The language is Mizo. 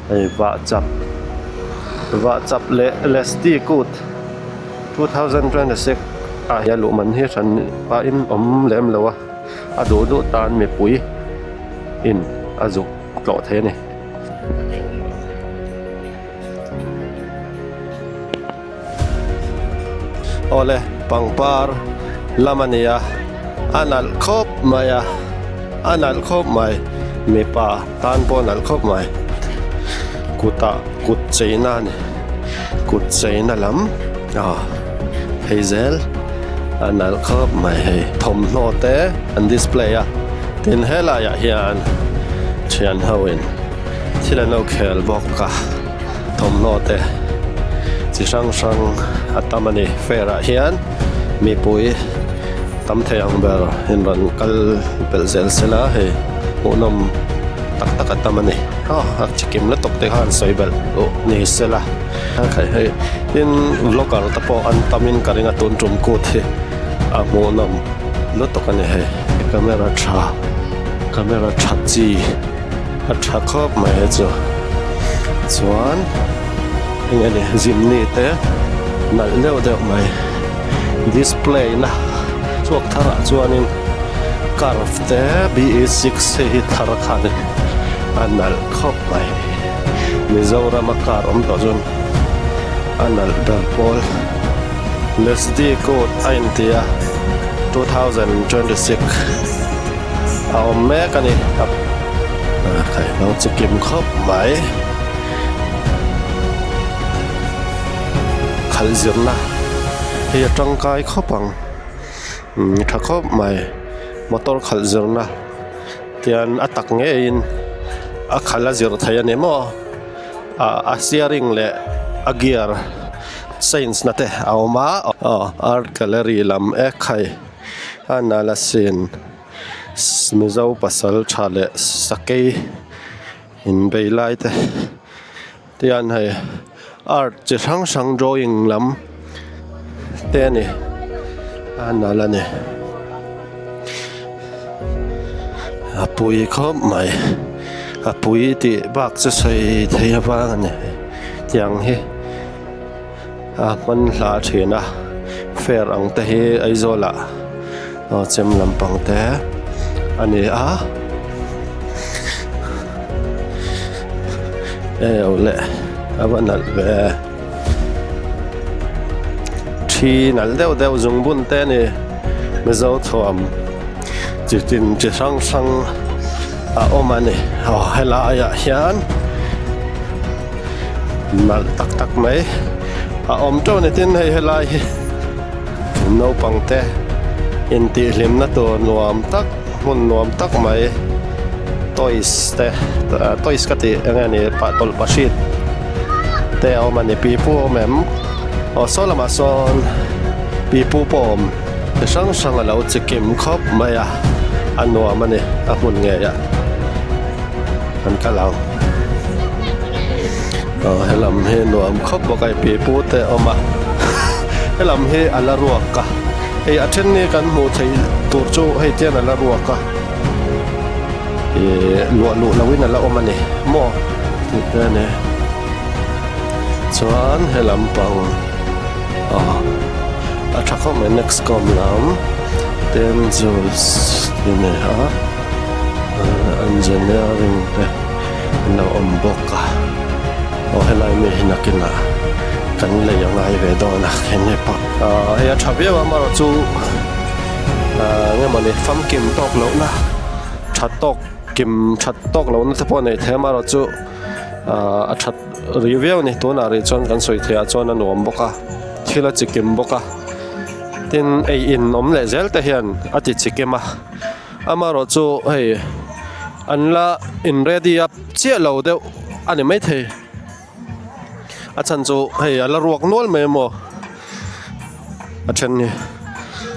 Hei vahchap vahchap leh Lesdi kut 2026 ah hian luh man hi hran pahin awm lem lo a a duh duh tan mipui in a zuk tlawh thei a ni. Awle pangpar lam a ni a a nalh khawp mai a a nalh khawp mai mipa tan pawh a nalh khawp mai kutah kut cheina a ni kut cheina lam ah hei zel a nalh khawp mai hei thawmhnaw te an display a tin helaiah hian thian ho in thil an lo khel bawk a. Thawmhnaw te chi hrang hrang a tam a ni fair ah hian mipui tam thei ang ber in rawn kal belh zel sela hei hmuhnawm tak tak a tam a ni aw a chikim lutuk te khan sawi belh duh ni sela hei tin vlogger te pawh an tam in ka ring a tun tum kut hi a hmuhnawm lutuk a ni hei camera tha camera tha chi. A tha khawp mai he chu chuan eng nge ni zimni te nalh deuh deuh mai display na chhuak thar ah chuanin curve te be six hei hi thar kha a ni a nalh khawp mai Mizoram a car awm tawh chuan a nalh ber pawl Lesdi kut a inti a 2026. A awm mek a ni a kaihlo chi kim khawp mai khalh zirna hei a tangkai khawp ang umm tha khawp mai motor khalh zirna tian a tak ngeiin a khalh a zir thei a ni maw ah a steering leh a gear change na te a awm a aw art gallery lam ek khai. A nala sin Mizo pasal tha leh sakei inbei lai te tian hei art chi hrang hrang drawing lam te a ni a nal a ni a pui khawp mai a pui tih bak chu sawi thei avang a ni tiang hi. A hman hla thin a fair ang te hi Aizawl ah aw chem lampang te a ni a e awle a va nalh ve thi nalh deuh deuh zungbun te a ni Mizo thuam chi tin chi hrang hrang a awm a ni aw helai ah hian. Nalh tak tak mai a awm teuh ni tin hei helai hi naupang te intihhlimna tur nuam tak hmun nuam tak mai toys te toys ka tih eng nge ni pah tawlh pahrit te a awm a ni pipu a awm em aw saw lamah sawn pipu pawh a awm chi hrang hrang a lo chi kim khawp mai a a nuam a ni a hmun ngei ah. An kal ang aw helam hi nuam khawp bawk a pi pu te a awm a helam hi a la ruak a hei a then hi kan hmuh theih tur chu hei tian a la ruak a ihh luah luh loh in a la awm a ni maw tih te a ni chuan helam pang aw a tha khawp mai next com lam ten juice tih a ni a. Engineering te an lo awm bawk a aw helai mi hi nakinah kan lei a ngai ve dawn a heng pawh ahh hei a tha viau a amaherawh chu ahh eng emawni famkim tawk lohna tha tawk kim that tawk lohna te pawh a neih theih amaherawh chu ahh a that rih viau a ni tunah rih chuan kan sawi theih ah chuan a nuam bawk a thil a chikim bawk a tin ei in awm leh zel te hian a ti chikim a. Amaherawh chu hei an la in ready up chiah lo deuh a ni maithei a chhan chu hei a la ruak nual mai a maw a then hi.